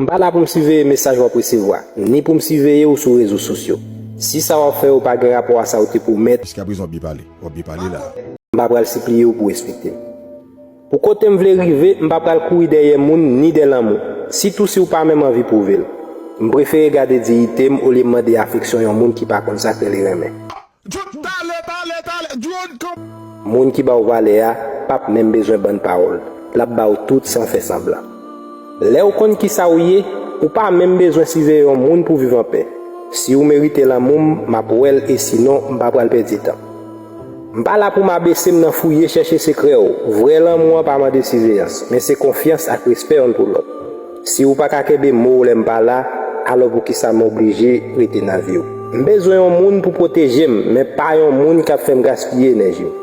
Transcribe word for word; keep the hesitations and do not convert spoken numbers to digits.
M pa la pou m siveye mesaj w ap resevwa, ni pou m siveye w sou rezo sosyo. Si sa w ap fè yo pa gen rapò a sa w te pwomèt, Jiskaprezan w ap byen pale. W ap byen pale la. M pa pral sipliye w pou w respekte m. Pou kote m vle rive, m pa pral kouri dèyè moun ni dè lanmou, sitou si w pa menm anvi pwouve l. M prefere gade diyite m olye m mande afeksyon yon moun ki pa konn sa k rele renmen. Drone, talè, talè, talè, drone, kanpe. Moun ki ba w valè a p ap menm bezwen bann pawòl. L ap ba w tout san fè sanblan. Lè w konn kisa w ye, ou pa menm bezwen siveye yon moun pou viv anpè. Si w merite lanmou m, m ap wè l, e sinon, m pa pral pèdi tan. M pa la pou m abese m nan fouye chèche sekrè w. Vrè lanmou an pa mande siveyans, men se konfyans ak respè youn pou lòt. Si w pa ka kenbe mo w lè m pa la, alò poukisa m oblije rete nan vi w? M bezwen yon moun pou pwoteje m, men pa yon moun k ap fè m gaspiye enèji m.